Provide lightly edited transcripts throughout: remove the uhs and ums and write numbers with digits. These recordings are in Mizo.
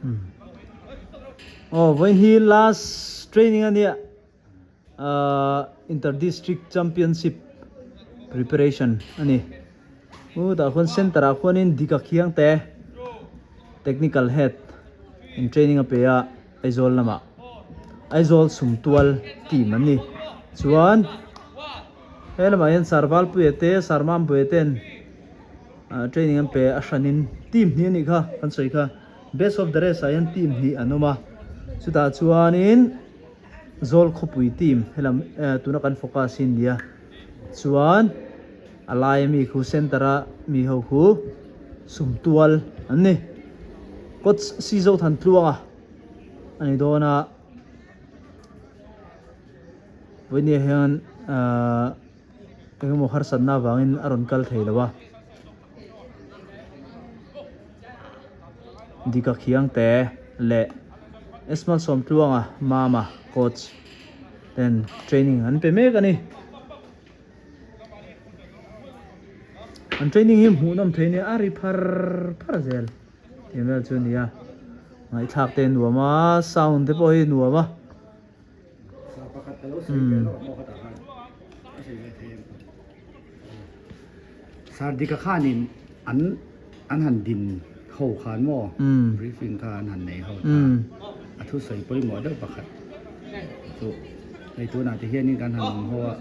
Aw vawiin hi last training a nia ahh inter district championship preparation a ni u tah khuan center ah khuanin Dika Khiangte technical head in training a pe a Aizawl lamah Aizawl Sumtual team an ni chuan he lamah hian Sarvalpuia te Sarmampuia ten ah training an pe a hranin team hnih a nih kha kan sawi kha. Best of the rest ah hian team hnih an awm a, chutah chuanin Zawl khawpui team helam eh tuna kan focus hi an ni a, chuan a laia mi khu center a mi ho khu Sumtual an ni. Coach Sizothan Tluanga a ni dawn a, vawinia hian ahh engemaw harsatna avangin a rawn kal thei lo a. Dika Khiangte leh Esmal Sawmtluanga Mama coach ten training an pe mek a ni. An training hi hmuh nawm thei nia a ri phar phar zel tih vel chu a ni a, ngaihthlak te a nuam a sound te pawh hi a nuam a. Sardika khanin an an han din ho khan maw briefing kha an han nei ho ta a thusawi pawimawh deuh pakhat chu hei tunah te hianin kan han awm ho a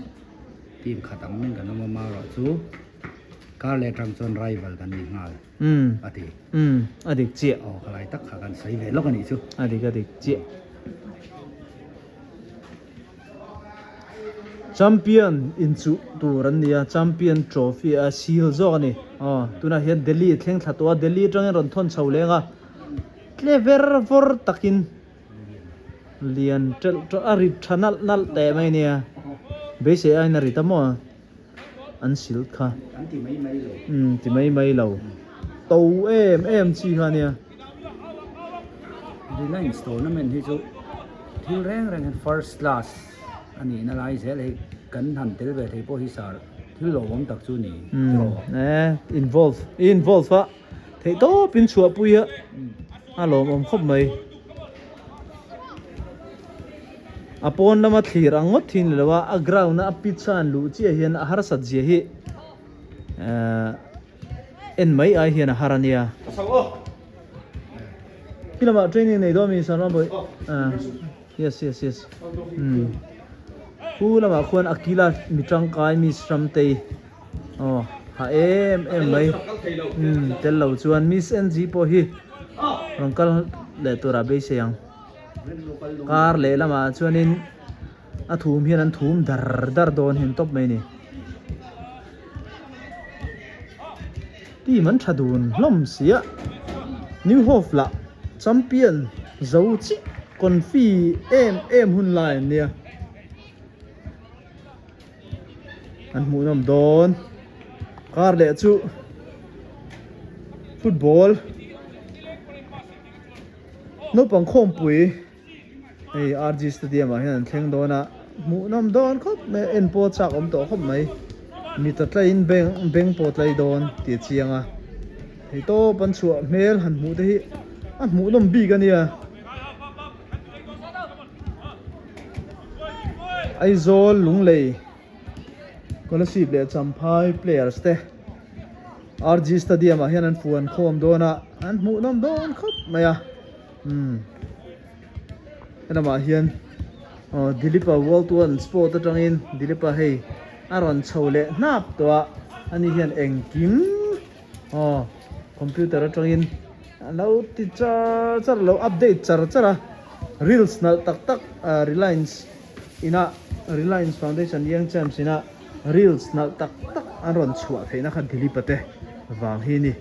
team khat ang meng kan awm a marawh chu kar leh atang chuan rival kan ni nghal a ti. Umm a dik chiah. Aw ka lai tak kha kan sawi ve lawk a nih chu. A dik a dik chiah. Champion inchuh tur an ni a, Champion Trophy a seal zawk a ni. Aw tunah hian Delhi a thleng thla tawh a, Delhi atangin rawn thawn chho leng a, tle ver vawr takin lian telh tawh a rit tha nalh nalh teh mai nia. Beisei aiin a rit a maw? An sil kha. An ti mai mai lo. Umm ti mai mai lo. To em em chi kha nia. Reliance tournament hi chu thil reng reng hian first class a nihna lai zel hei kan han tel ve thei pawh hi sar thil lawmawm tak chu ni tiraw. Umm e involve i involve a theih tawp in chhuahpui a a lawmawm khawp mai. A pawn lama thlir ang ngawt thin ni lo a, a ground a a pitch a an luh chiah hian a harsat zia hi ehh en mai ai hian a har a nia. Khi lamah training nei dawn mi Sanram Bawih ah yes yes yes umm khu lamah khuan Akila mi tangkai Miss Ramtei aw ha em em mai umm tel lo chuan Miss NG pawh hi rawn kal leh turah beisei ang. Kar lehlamah chuanin a thum hian an thum dar dar dawn hian tawp mai a ni. Team an tha dun hlawm si a, New Hope lah champion zo chiah confi em em hun lai an nia. An hmuhnawm dawn. Kar leh chu football. Naupang khawmpui hei RG Stadium ah hian an thleng dawn a, hmuhnawm dawn khawp mai a, en pawh a chak awm tawh khawp mai. Mit a tlaiin beng beng pawh a tlai dawn tih a chiang a, hei tawp an chhuah hmel han hmuh te hi a hmuhnawm bik a nia. Aizawl Lunglei Kolasib leh Champhai players te RG Stadium ah hian an fuan khawm dawn a, an hmuhnawm dawn khawp mai a, umm helamah hian aw Dilipa World One Sport atangin Dilipa hei a rawn chho leh hnap tawh a, ani hian engkim aw computer atangin a lo ti char char a lo update char char a, reels nalh tak tak Reliance ina Reliance Foundation Young Champs ina reels nalh tak tak an rawn chhuah theihna kha Dilip-a te vang hi a ni.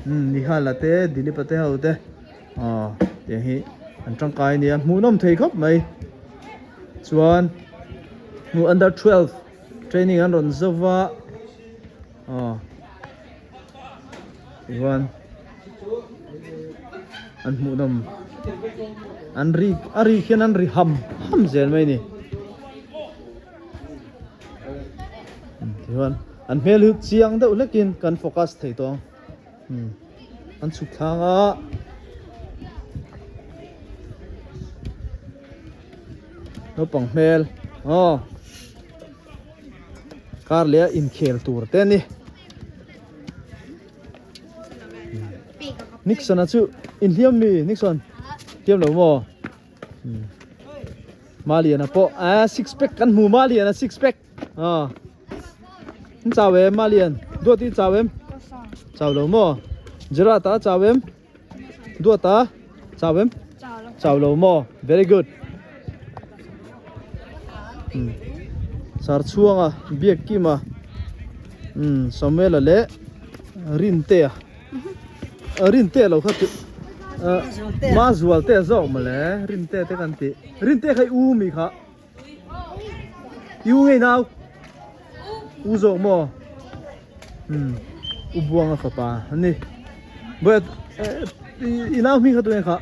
Umm Nihal-a te Dilip-a te ho te aw tiang hi an tangkai a nia hmuhnawm thei khawp mai. Chuan hmu under 12 training an rawn zo va aw tichuan an hmuhnawm an ri a ri khian an ri ham ham zel mai a ni. Tichuan an hmel hi chiang deuh hlekin kan focus thei tawh ang an chhuk thlang a. Naupang hmel aw kar leh a inkhel tur te a ni. Nixon a chu inhliam mi Nixon hliam lo maw Maliana pawh a six pack kan hmu Maliana six pack aw in chau em Malian duat i chau em chau lo maw Gerard a chau em duat a chau em chau lo maw very good Sarchhuanga Biakkima Samuela leh Rintea Rintea lo kha chu Mazualtea zawk mawle Rintea te kan tih Rintea kha i u mi kha I u ngei nau U zawk maw U Buanga fapa a ni Bawiha i nau hming kha tunge kha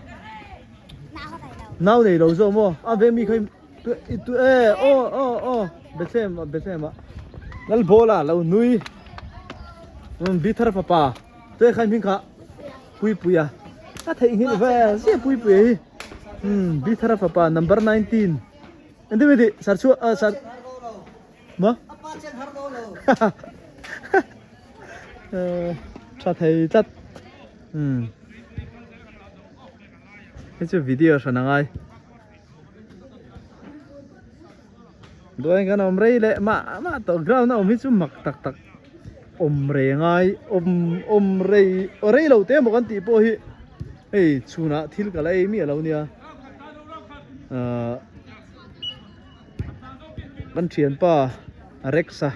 Nau nei lo zawk maw a ve mi kha i tu e aw aw aw Bethlehem ah Bethlehem ah Lalbawla lo nui Bithar fapa tunge kha i hming kha Puipuia a theihnghilh ve zia Puipuia hi Bithar fapa number 19 engtin mai tih sar chhuah sar maw tha thei tlat hei chu video hran angai duain kan awm rei leh mah mah tawh ground a awm hi chu mak tak tak awm rei angai awm awm rei rei lo te emaw kan tih pawh hi hei chhunah thil ka la ei miah lo nia ahh kan thianpa Rex-a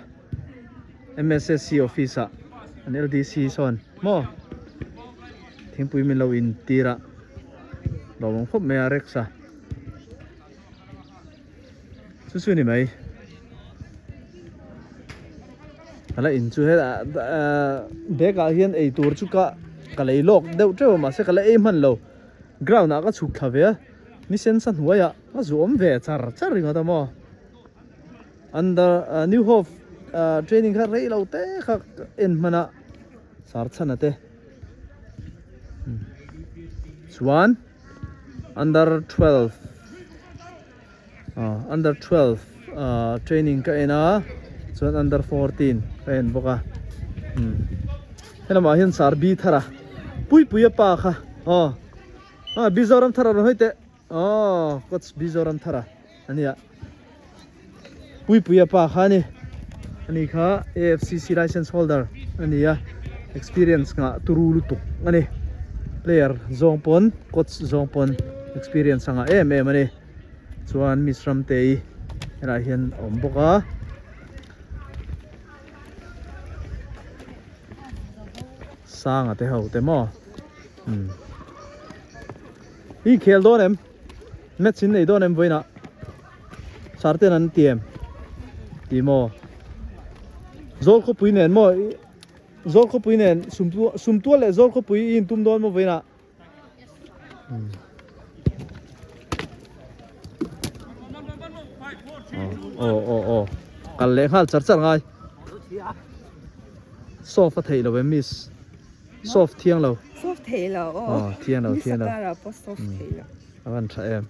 M_S_S_C office ah an L_D_C sawn maw thingpui min lo intir a lawmawm khawp mai a Rex-a chu chu ni mai a la in chu hetah ahh bag ah hian eitur chu ka ka lei lawk deuh teuh a mahse ka la ei hman lo ground ah ka chhuk thla ve a ni sen sa hnuaiah a zu awm ve char char ringawt a maw under new hope training kha rei lo te kha en hman a sar chhan a te chuan under 12 under 12 training ka en a chuan under 14 ka en bawk a helamah hian sar bi thar a puipui a pa kha aw ah Mizoram thar a rawn hawi teh aw coach Mizoram thar a ania puipui a pa kha ani ani kha AFCC license holder ani a experience nghah turu lutuk ani player zawng pawn coach zawng pawn experience a ngah em em ani chuan miss Ramtei helaiah hian a awm bawk a sanga te ho te maw umm i khel dawn em match in nei dawn em vawiinah sar ten an ti em ti maw zawl khawpui nen maw zawl khawpui nen sumtual leh zawl khawpui i intum dawn maw vawiinah. Aw aw aw kal leh nghal char char ngai soft a theih lo em miss soft thiang lo soft theih lo aw thiang lo thiang lo soft theih lo a van tha em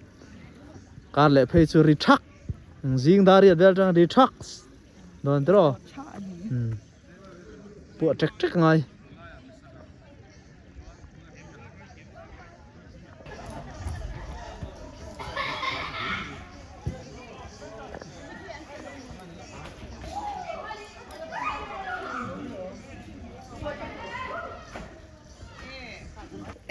kar leh phei chu ri thak zing dar riat vel atang ri thak dawn tiraw puah ṭek ṭek ngai.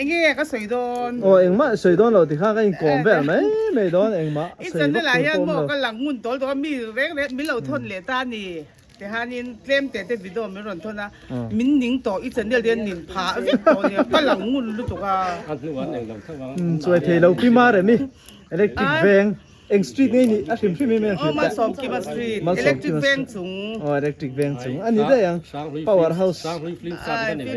Enge ka sawi dawn? Aw engmah sawi dawn lo tikha ka inkawm vel mai mai dawn engmah sawi vak tur pawh awm lo. Ka lang ngun tawl tawh a mi reng reng min lo thawn leh ta a ni. Tihanin tlem teh te video min rawn thawn a, min ning tawh i channel te nin phah vek tawh nia ka lang ngun lutuk a. Chuai thei lo pi mar em i electric veng eng street nge nih a hrim hrim em em hriat ta. Malsawmkima street electric veng chung. Aw electric veng chung a ni daih ang power house. Film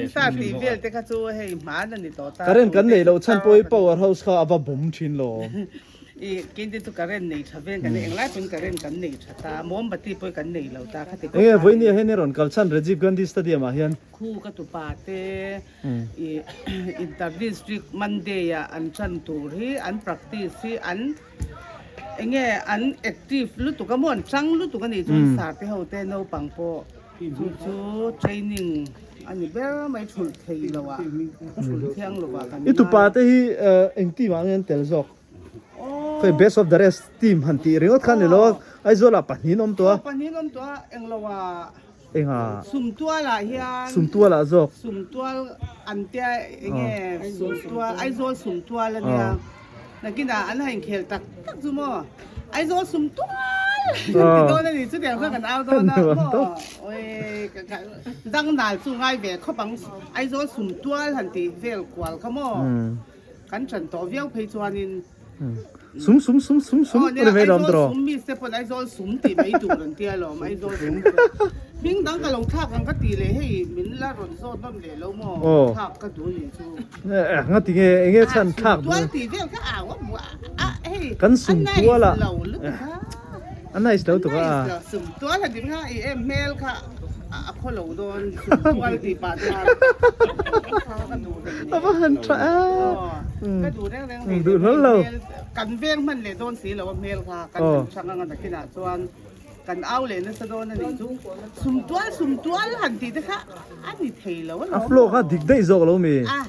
star tih vel te kha chu hei hman a ni tawh ta. Current kan neih loh chhan pawh hi power house kha a va bawm thin lo. I keinte chu current nei tha vel kan englai pawn current kan nei tha ta mombati pawh kan nei lo ta khati Enge vawinia hian i rawn kal chhan Rajiv Gandhi Stadium ah hian. Khu ka tupa te i inter district Monday ah an chan tur hi an practice hi an Enge an active lutuk a maw an tang lutuk a nih chuan sar te ho te naupang pawh chu chu training a ni ber mai thulh thei lo ah thulh thiang lo ah kan I tupa te hi eng team ah nge an tel zawk? Khoi best of the rest team han tih ringawt kha ni lo a Aizawl ah pahnih an awm tawh a. Pahnih an awm tawh a englo ah Enga? Sumtual ah hian. Sumtual ah zawk. Sumtual an tia enge Sumtual Aizawl Sumtual a nia. Nakinah an han inkhel tak tak chu maw Aizawl Sumtual kan ti dawn a ni chutiang chuan kan au dawn a maw awii dang nal chu ngai ve khawp ang Aizawl Sumtual han tih vel kual kha maw kan ṭan tawh viau phei chuanin. Sum sum sum sum sum Aw nia Aizawl sum mi se pawn Aizawl sum tih mai tur an tia lawm Aizawl sum hming dang ka lo thlak ang ka tih leh hei min la rawn zawt nawn leh lo maw thlak ka duh nih chu nga ti nge enge chhan thlak sum tual tih vel kha au a buah a hei kan sum tual a lo lutuk a a nice lo tuk a sum tual a dik kha i em hmel kha a khaw lo dawn sum tual tih pah chuan ka duh A va han tha e. Ka duh reng reng ve Duh hlawl lo. Kan veng hman leh dawn si lo a hmel kha kan han chang anga nakinah chuan kan au leh nasa dawn a nih chu. Sum tual sum tual han tih te kha a ni thei lo alawm. A flow kha dik daih zawk lo mi. A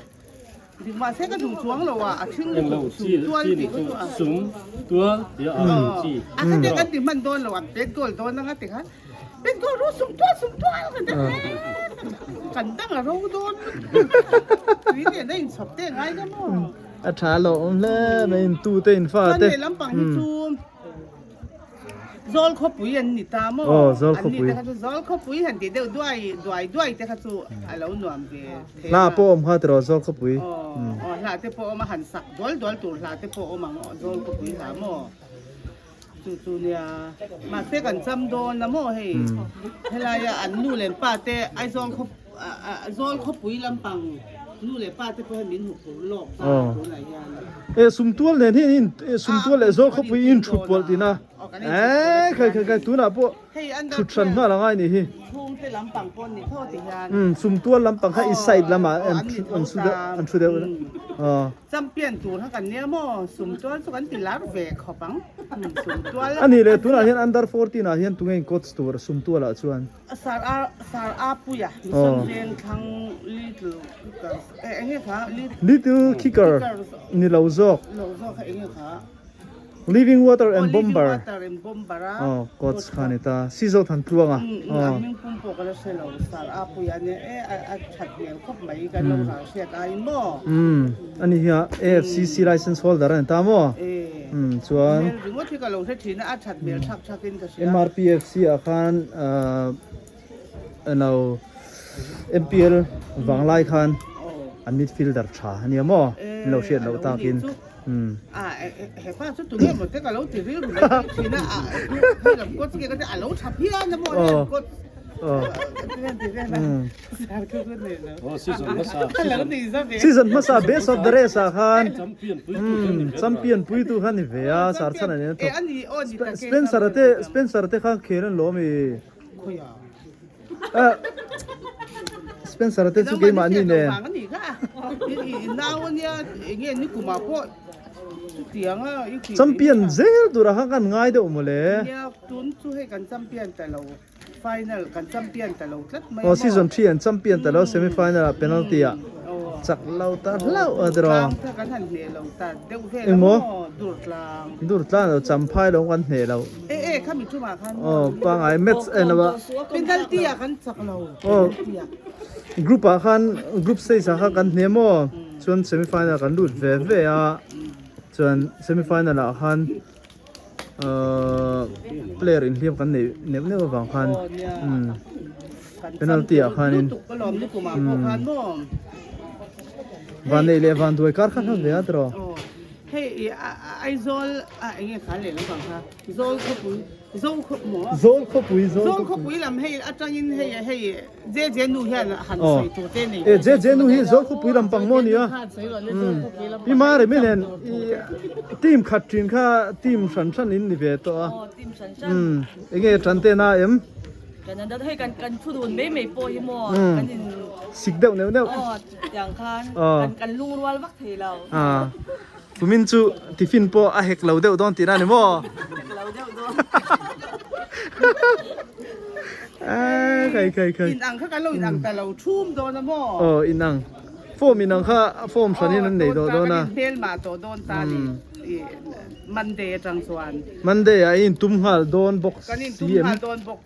dik mahse ka duh chuang lo a, a thing lutuk sum tual tih kha chu a. Sum tual tih a ang chi. A khatia kan ti hman dawn lo an pet goal dawn anga ti khan. Pet goal ru sum tual sum tual kan ti kan dang a ro dawn tui nen a inchhawp te ngai ka maw. A tha lo awm hle mai in tu te in fa te. Chuan lehlam pang hi chu Zawl khawpui an ni ta maw. Aw Zawl khawpui. An ni te kha chu Zawl khawpui han tih deuh duai duai duai te kha chu a lo nuam ve thei a. Hla pawh awm kha tiraw Zawl khawpui. Aw aw hla te pawh awm a han sak dual dual tur hla te pawh awm ang Zawl khawpui hla maw. Chu chu nia, mahse kan cham dawn a maw hei, helaia an nu leh pa te Aizawl khaw Zawl khawpui lampang nu leh pa te pawh hian min hmu phur lawk ta tunah hian. E Sumtual nen hian in Sumtual leh Zawl khawpui in thut pawlh tina e khai khai khai tunah pawh thut hran nghal a ngai nih hi. Chhungte lampang pawh ni tho ti hian. Sumtual lampang kha i side lamah an thu deuh an thu deuh a. Champion tur kha kan nia maw? Sumtual chu kan ti lar ve khawp ang. Sumtual. A nih leh tunah hian under 14 ah hian tunge in coach tur Sumtual ah chuan? Sir A Sir A Puia Mission Vengthlang Little Kickers eh enge kha Little Kicker ni lo zawk. Lo zawk kha enge kha? Living Water and Bomber. Living Water and Bomber a. Aw, coach kha ni ta. Sizo than tluang a. Aw. A hming pum pawh ka la hre lo. Sir a pui a nia e a that hmel khawp mai kan lo ral hriat aiin maw. Umm ani hi a AFCC license holder a ni ta maw? E. Umm chuan. Hmel ringawt hi ka lo hre thin a, a that hmel thak thak in ka hria. MRPFC ah khan alo MPL vanglai khan an midfielder tha a nia maw? Min lo hriat loh takin. Umm. A hepa chu tunge maw te ka lo ti rilru mai mai thin a, a hei lam coach nge ka tia a lo tha phian a maw hei coach Season hmasa best of the rest ah khan champion pui tu kha ni ve a Sarchhan a nen a thawk Spencer a te Spencer a te kha khel an lawm i Spencer te chu keimahni nen. Champion zel tura kha kan ngai deuh mawle. Aw season 3 an champion ta lo semi final ah penalty ah chak lo ta hlauh a tiraw. Engmaw? Dur tlang lo champhai lo kan hneh lo. Aw pangai match en lo a. Aw group ah khan group stage ah khan kan hne maw chuan semi final kan lut ve ve a chuan semi final ah khan ahh player inhliam kan neih neuh neuh avang khan umm penalty ah khanin umm van neih leh van duai kar kha hla ve a tiraw. Hei i Aizawl a enge kha leh lampang kha Zawl khawpui Zo khaw maw Zawl khawpui Zawl khawpui lam hei atangin hei hei JJ nu hian han sawi tur te nei E JJ nu hi Zawl khawpui lampang maw nia i ma remi nen i team khat thin kha team hran hran in ni ve tawh a enge tan te na em Kan an hei kan kan thu dun mai mai pawh hi maw kan in sik deuh neuh neuh aw tiang khan kan kan lungrual vak thei lo. Kumin chu tiffin pawh a hek lo deuh dawn tihna a ni maw? Hek lo deuh dawn. Aaa kai kai kai. In ang kha kan lo in ang ta lo thum dawn a maw? Aw in ang. Form in ang kha form hranin an nei tawh dawn a. Kan in hmelmah tawh dawn ta ni. Monday atang chuan. Monday ah i intum nghal dawn bawk si em? Kan intum nghal dawn bawk.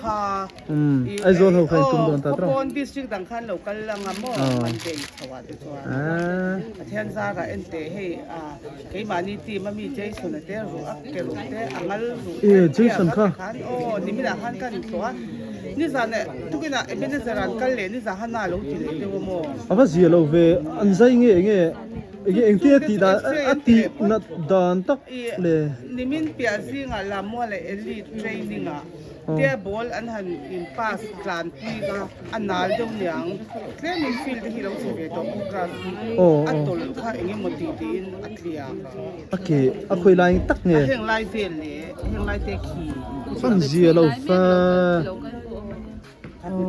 Kha Aizawl ho kha in tum dawn ta tawh. Khawpawn district dang khan lo kal anga maw Monday chho ah te chuan Pathian zarah en teh hei keimahni team a mi Jason a te ruh a ke ruh te a ngal ruh te Jason kha khan aw nimin ah khan kan intlawh a nizan tukin ah Ebenezer an kal leh nizan khan a lo ti leh deuh a maw. A va zia lo ve an zai nge enge enge engtia tih dan a tih nat dan tak le. Nimin piah zingah Lamua leh Elite training ah te ball an han in pass tlan pui kha a nal deuh niang. Tlem in field te hi lo chhe ve tawh bawk grass hi a tawlh kha eng emaw tih tiin a tliak. A ke a khawi lai tak nge? A heng lai vel leh heng lai te khi. Fan zia lo fa. Ani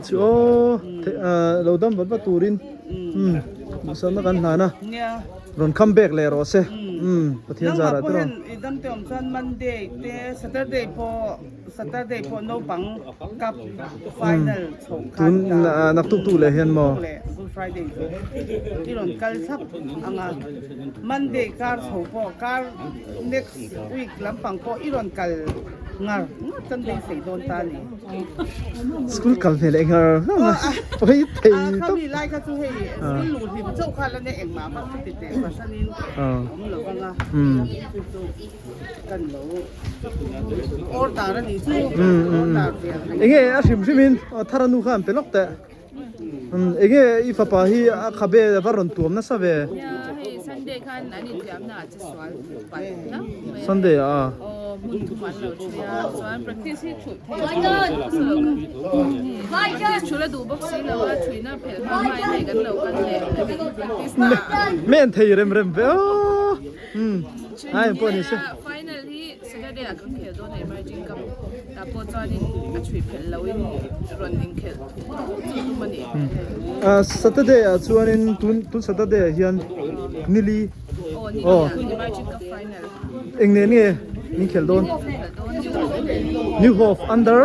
chu aw lo dam vat vat turin duhsakna kan hlan a rawn come back leh rawh se Pathian zarah te rawn. Saturday pawh naupang cup final chhoh khan Tun naktuk tu leh hian maw? Good Friday chu i rawn kal thlap ang a, Monday kar chho pawh kar next week lampang pawh i rawn kal ngar ngar kan beisei dawn ta a ni. School kal hmel leh ngar ngar a pawi thei tawp. Khami lai kha chu hei school luh hlim chauh kha la nia engmah vak chu ti teh fahranin awm lo vang a, chu chu. Enge a hrim hrim in thar a nu kha an pe lawk teh enge i fapa hi a khabe va rawn tuam nasa ve Sunday ah Men thei rem rem ve aw. Umm ai pawh ni se. Final hi Saturday ah kan khel dawn a emerging cup tah pawh chuanin a chhui phelh loin rawn inkhelh chu tum a ni. Ah Saturday ah chuanin tun tun Saturday ah hian nili Aw nili ah emerging cup final. Eng nen nge in khelh dawn? New Hope under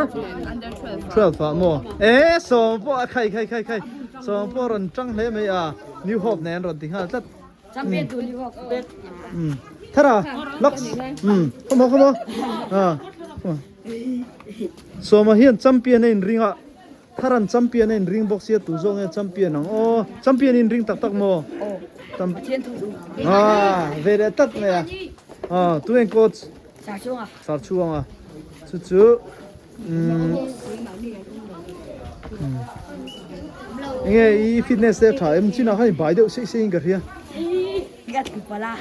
12 ah maw? Eh sawm pawh a khai khai khai khai sawm pawh a rawn tang hle mai a New Hope nen an rawn ti nghal tlat. Champion tu ni bawk. Um. Thara, Lux. Um. Come on, come on. Ah. Soma hian champion a in ring a. Tharan champion a in ring bawk sia tu zawk nge champion ang. Aw, champion in ring tak tak maw? Aw. Ah, ve leh tlat mai a. Ah, tu eng coach? Sarchhuanga. Sarchhuanga. Chu chu um Enge i fitness te tha em chinah khan i bai deuh sei sei in ka hria.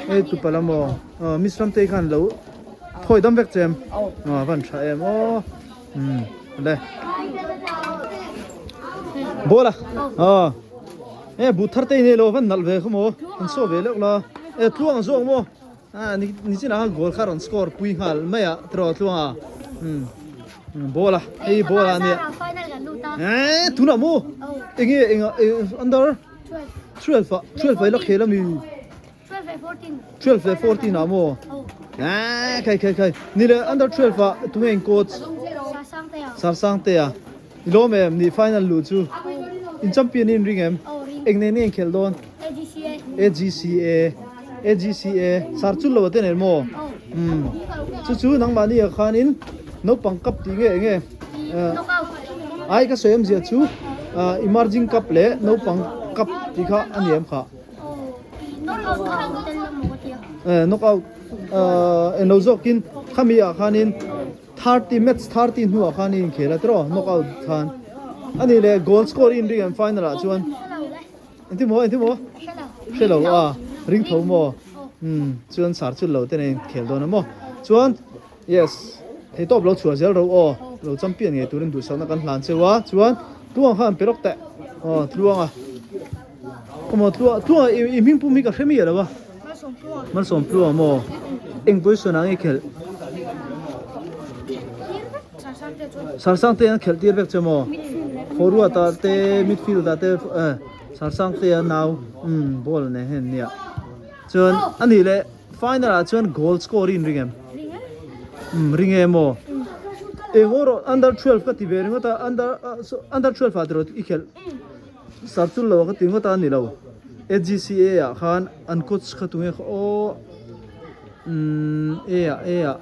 E tupala maw? Miss Ramtei khan lo thawi dam vek che em? A van tha em aw. Um le. Ball a. A. E but thar te nei lo van nalh ve kha maw? An saw ve leuh la. E tluang zawk maw? A ni ni chinah khan goal kha rawn score pui nghal mai a tiraw tluang a. Um ball a hei ball a nia. Eh tunah maw? Enge enga under 12 ah 12 ah ila khel ami 12 leh 14 ah maw? Eh khai khai khai ni le under 12 ah tunge in coach? Sarsangtea. I lawm em? Ni final luh chu in champion in ring em? Eng nen nge in khelh dawn? AGCA AGCA sar chul lo te nen maw? Umm chu chu nangmahni ah khanin naupang cup tih nge enge ai ka sawi awmzia chu emerging cup leh naupang cup tih kha a ni em kha? Knock out englo zawkin khami ah khanin 30 match 30 hnuah khan i inkhel a tiraw knock out khan a nih leh goal score i inring em final ah chuan engti maw engti maw hre lo a ring tho maw umm chuan sar chu lo te nen inkhel dawn a maw chuan yes thei tawp lo chhuah zel ro aw lo champion ngei turin duhsakna kan hlan cheu a chuan tluang khan pe rawk teh aw tluang a khaw tluang tluang i hming pum hi ka hre miah lo a. Malsawm Tluang maw? Eng position ah nge khelh? Sarsangte an khelh tir vek che maw? Forward ah te midfield ah te eh Sarsangte a nau umm ball nen hian an nia. Chuan a nih leh final ah chuan goal score in ring em? Umm ring em aw. Eng aw rawh under 12 ka ti ve ringawt a under under 12 ah tiraw i khelh Sarchul lo a ka ti ngawt a ni lo. AGCA ah khan an coach kha tunge kha aw umm A ah A ah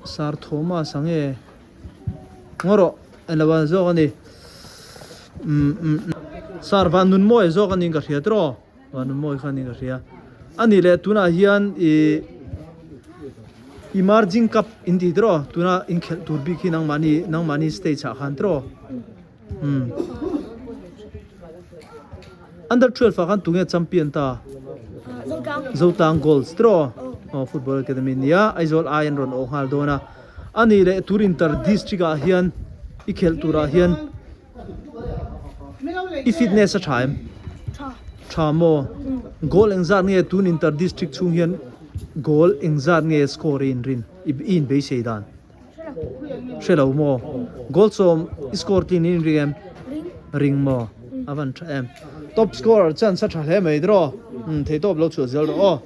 Sir Thomas a nge ngaw rawh englo a zawk a ni umm umm Sir Vanunmawia zawk a niin ka hria tiraw Vanunmawia kha a niin ka hria a nih leh tunah hian ih Emerging Cup in tih tiraw tuna inkhelh tur bik hi nangmahni nangmahni stage ah khan tiraw. Umm. Under 12 ah khan tunge champion ta? Zotlang Goals tiraw? Aw football academy nia Aizawl ai an rawn awh nghal dawn a. A nih leh tur inter district ah hian i khelh turah hian i fitness a tha em? Tha maw? Goal engzat nge tun inter district chhung hian goal engzat nge score i inrin i inbeisei dan? Hre lo maw? Goal sawm i score tlin in ring em? Ring maw? A van tha em. Top scorer chance a tha hle mai draw. Um thei tawp lo chhuah zel rawh aw.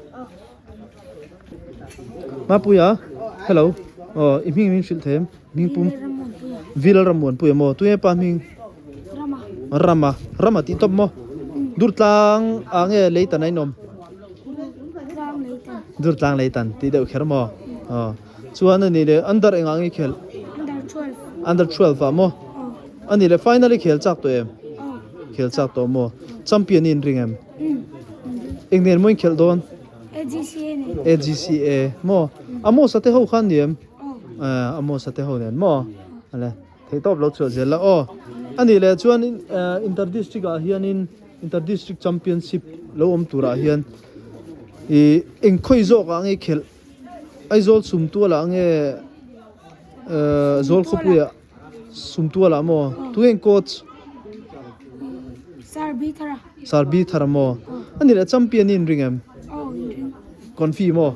Mapuia, hello. Aw i hming min hrilh thei em? Hming pum. Vil Ramuanpuia maw? Tunge pa hming? Rama. Rama. Rama tih tawp maw? Durtlang ah nge leitan a inawm? Durtlang leitan. Durtlang leitan tih deuh kher maw? Aw. Chuan a nih leh under engah nge khelh? Under 12. Under 12 ah maw? Aw. A nih leh final i khel chak tawh em? Aw. Khel chak tawh maw? Champion i inring em? Um. Eng nen maw in khelh dawn? AGCA nen. AGCA maw? Amos a te ho khan ni em? Aw. Eh, Amos a te ho nen maw? Ale, theih tawp lo chhuah zel la aw. A nih leh chuan inter district ah hianin inter district championship lo awm turah hian ih eng khawi zawk ah nge khelh? Aizawl Sumtualah nge Zawl khawpuiah Sumtualah maw? Tunge in coach? Sir B Thara. Sir B Thara maw? A ni leh champion hi in ring em? Aw in ring. Confi maw?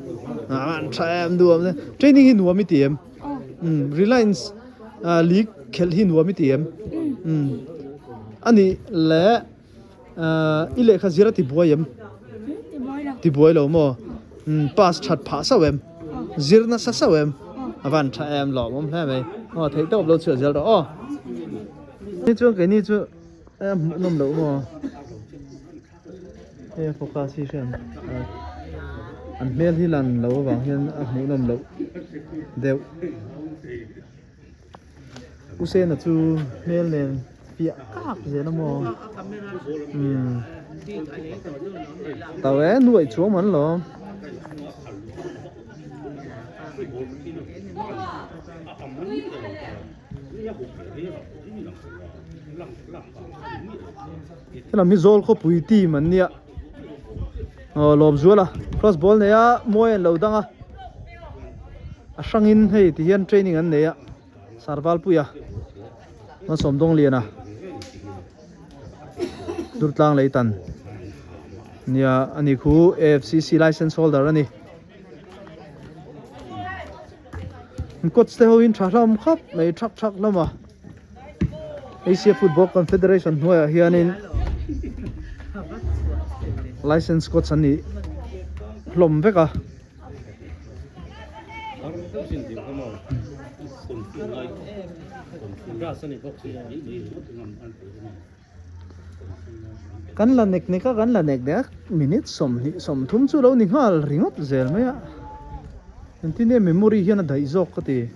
An tha em duam ne. Training hi nuam i ti em? Aw. Reliance League khelh hi nuam i ti em? Um. A ni leh I lehkha zir a ti buai em? Ti buai lo. Ti buai lo maw? Umm pass that phah sauh em? Zir nasa sauh em? A van tha em lawmawm hle mai. Aw theih tawp lo chhuah zel rawh aw. Ni chuan keini chu a hmuh nawm loh maw? Hei a focus hi hriat an hmel hi lan loh avang hian a hmuh nawm loh deuh. U Sena chu hmel nen fiah kak zel a maw umm tau e nuaih chuang man lo helam hi zawl khawpui team an nia aw lawm zual a cross ball nei a mawi an lo dang a. A hrangin hei ti hian training an nei a Sarvalpuia Malsawm Dawngliana Durtlang Leitan nia ani khu AFCC license holder ani coach te ho in tha hlawm khawp mai thak thak hlawm a Asia Football Confederation hnuaiah hianin license coach an ni hlawm vek a. Kan la nek nek a, kan la nek nek a, minute 20 30 chu lo ni nghal ringawt zel mai a. Engtin nge memory hian a daih zawk ka ti.